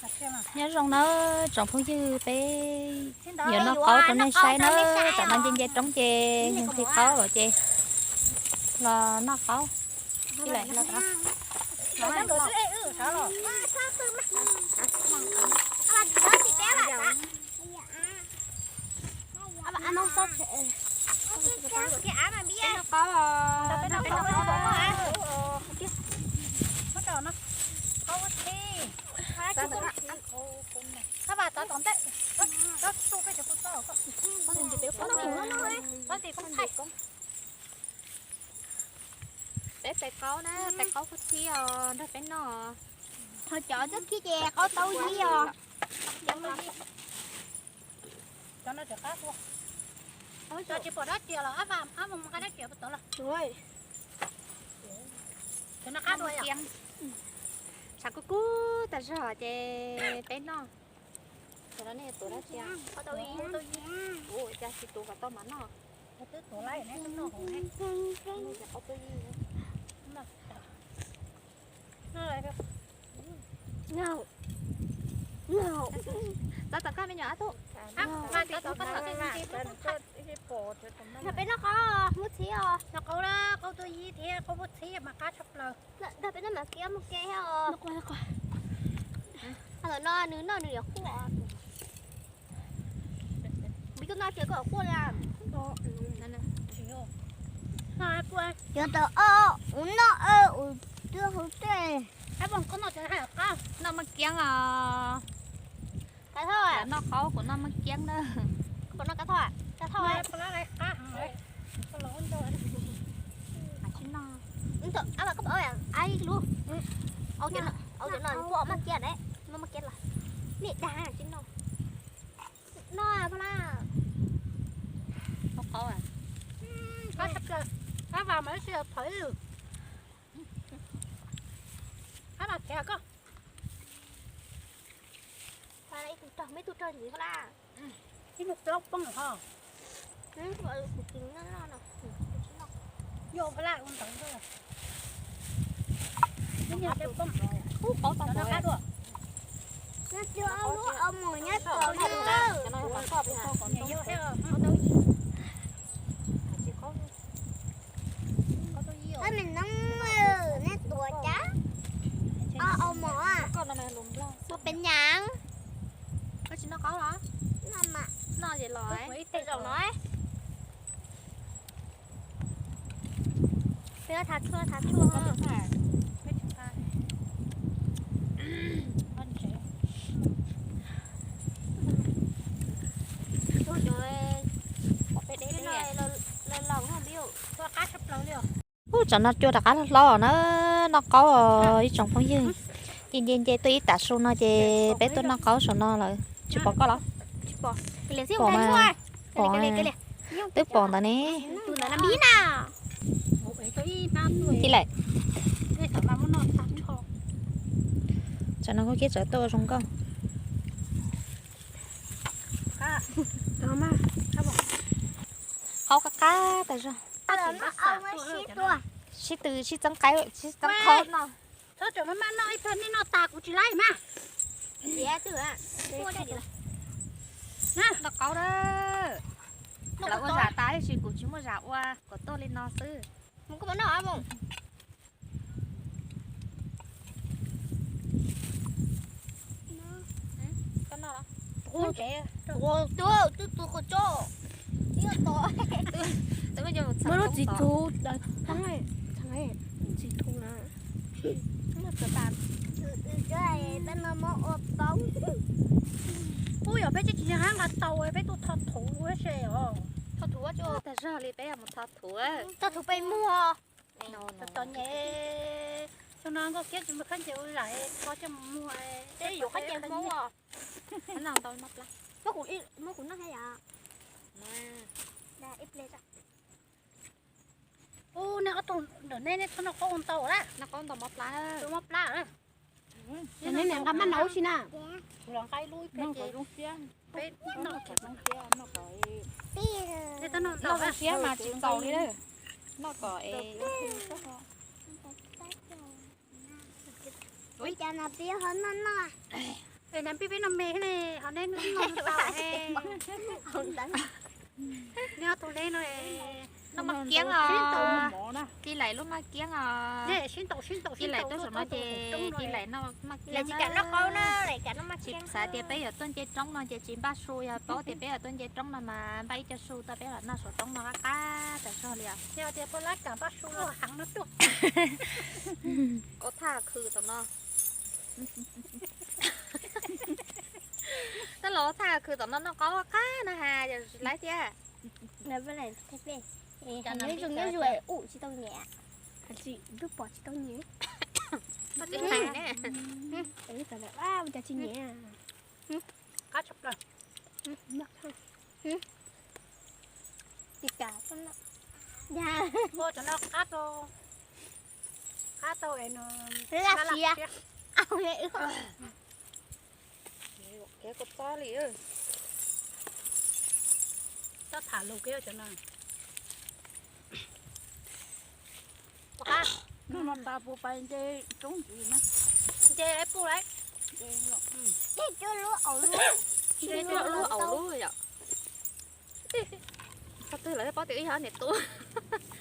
Nyob zoo nawb tsoom phooj ywg, peb yuav noj qaub rau nej saib nawb. Tam no nce nce roob ces nqhis qaub lawm ces los noj qaub. Peb tais qaub na, tais qaub kuj txhib os, nrog peb noj. Ho cov txob khib ces qaub tau yib os. Cov no tseem qab dua. Cov tsis pom dab tsi los ab, ab mus nqa dab tsi puas tau los. Cov no qab dua yom. Tshav kub kub tas zog ces peb noj. Cov no nej tuav dab tsi? Ua cas tsis tuav kom tau mas noj. Twb tuav lawm ne, twb noj hauv ne. Ces qaub tuaj yib. Txav txav koj me nyuam ab tub. Nrog peb noj qaub muab txhib os. Noj qaub, qaub tuaj yib thiab qaub muab txhib mas qab tshaj plaws. Nrog peb noj mas kiab muaj ke thiab os. Tam no nws noj nws yuav quaj. Npis koj noj ces koj quaj li. Yuav tau ob ub noj ub twb hu tej. Noj maj kiab os. Kav thoj, noj qaub kuv noj maj kiab na. Koj puas noj kav thoj? Kav thoj. Ab, koj puas, ab, ib lub. Au cov no, au cov no, puas maj kiab ne? Noj maj kiab los? Nej dag tsis noj. Noj pab lab. Noj qaub. Ab, vas mas ib si thov ib lwm. Ab, vas khiav koj. Pab lab ib tug rog, muaj ib tug rog ntxiv pab lab. Ib tug plaub poob ho. Kuv tsis noj no. Yog pab lab ua ntawd. Ib nyuag plaub poob. Ub, qaub tau no qab dua. Nyob tsis au lub au mos nyob tom no. Nyob tsis au. Koj me noob, neb tuav cas? Au mos. Ua pes nyaav. Koj tsis noj qaub los? Noj mas. Noj ces los. Ib tej zaum no. Peb thav tshuaj, thav tshuaj. Ub, tsam no cua rov qab hlob hlob na, noj qaub os ib tsoom phooj ywg. Nce nce nce tuaj ib tag su no ces peb tuaj noj qaub saum no lawm. Tsis pom koj los? Pom, pom, twb pom ntawd ne. Ci lawm. Tsam no kuv kiab tsawv tuaj zoo nkauj. Qaub qab qab tas zog. Sib tw, sib txeeb qaib, sib txeeb qaub no. Txhob tseem maj maj noj, ib pliag nej noj tas kuv tsis laib mas. Noj qaub na. Lawv ua zam tas tab sis kuv tsis muaj zam ua, kuv tuaj li no xwb. Mus koj puas noj mus. Twb tus qhov tso. Muaj lub txiv txhuv, txiv txhuv na. Ub, yog peb tsis tsis nqa taus peb tuaj tho thuv se os. Tho thuv tag zog li peb mus tho thuv. Tho thuv peb muag. Txom nyem, xyoo no nkauj kiab tsis muaj khaub ncaws ua zam, tho coj mus muag. Peb yuav khaub ncaws Hmoob os. Muab kuv noj thiab yom. Ub, nej ob tug ntawm nej, nej txhob noj qaub ua ntau lawm. Noj qaub ntau mob plab. Mob plab. Nej niam nqa maj nqa ub si na. Kuv los nqa ib lub ib pliag ces peb noj. Noj zoo siab mas tsis txaus li. Noj kom es. Ua cas no peb ho noj noj. Nab pib peb no me ne, ho neb nub no tau ne. Neb ob tug neb no, noj maj kiab os. Tij Laim lub maj kiab os. Tij Laim tuaj saum no ces Tij Laim noj maj kiab na. Tsis xav tias peb yuav tuaj nce roob no ces tsis npaj su, yog paub tias peb yuav tuaj nce roob no mas npaj ib co su tau peb los noj saum roob no qab qab tas zog li os. Ua thaj khw tom no. Tab los thaj khw tom no noj qaub qab na has, yog tsis laib thiab. Nyob zoo nyob zoo, ub tsis tau nyiam. Ntuj pom tsis tau nyiam. Ua cas tsis nyiam? Qab tshaj plaws. Ua cov no qab tau, qab tau es nws laj siab. Kev kua txob li. Txob tham lus kev cov no. Hnub no tas puas pais nce roob ntxiv na? Nce puj lawm. Nce lub aum lub yom. Qhov twg lawv paub tias ib yog niam tub,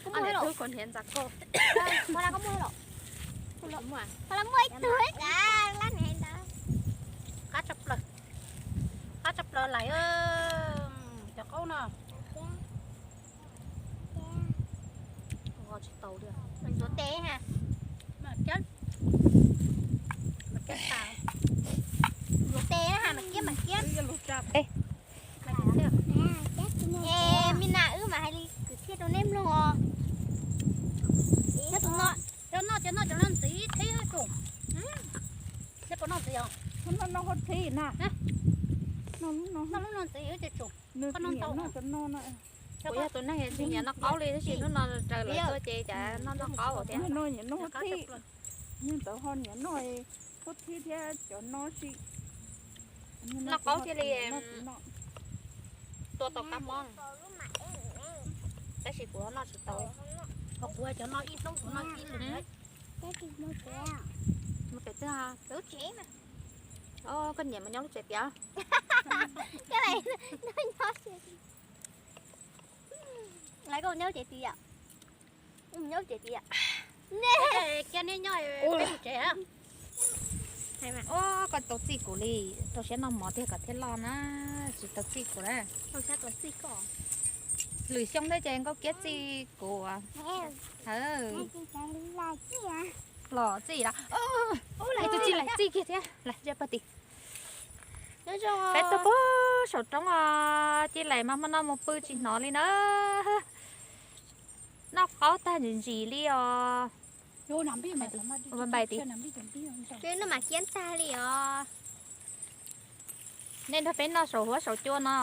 ob niam tub kuv hniav ntxas koj. Qab tshaj plaws, qab tshaj plaws Laim, cov qaub no. Tsis tau li. Ntxuav tes ha. Ntxuav tes ha, mam kiab mam kiab. Es me nas wb mam hais li kwv txhiaj rau neb mloog os. Nyob tus no, cov noj cov no cov no ntxiv thib tus. Neb puas noj ntxiv os? Noj lub no thib na. Noj lub no ntxiv wb ces tsum. Koj noj ntau. Kuv yog tus neeg tsis nyiam noj qaub li tab sis hnub no raws lawv tuaj ces cas noj noj qaub thiab. Noj noj nyiam noj thib. Neeg ntawd ho nyiam noj huab thib thiab cov no si. Noj qaub thiaj li tua tau kab mob. Tab sis kuv noj tsis tau. Ho kuv cov no ib hnub kuv noj ib lwm. Mus pem twg? Koj niam mas nyob lub tsev tiag. Lawv koj nyob tsev tiag. Nyob tsev tiag. Kiag neb nyob peb mus tsev. Koj tau txij kuv li, rau siab noj mov tiag kom thiaj loj na, tsis tau txij kuv na. Lwm xyoo thiab ces Nkauj Kiab txij kuv. Los txij los, tus tsis laim txij kiag thiab, laim ntsej pag tim. Peb tuaj puag saum roob os, cia laim mas hmo no mus pw tsis hnov li na. Noj qaub tag ntsim ntsim li os. Npais tim. Noj mas kiab tag li os. Nej nrog peb noj saum huab saum cua no.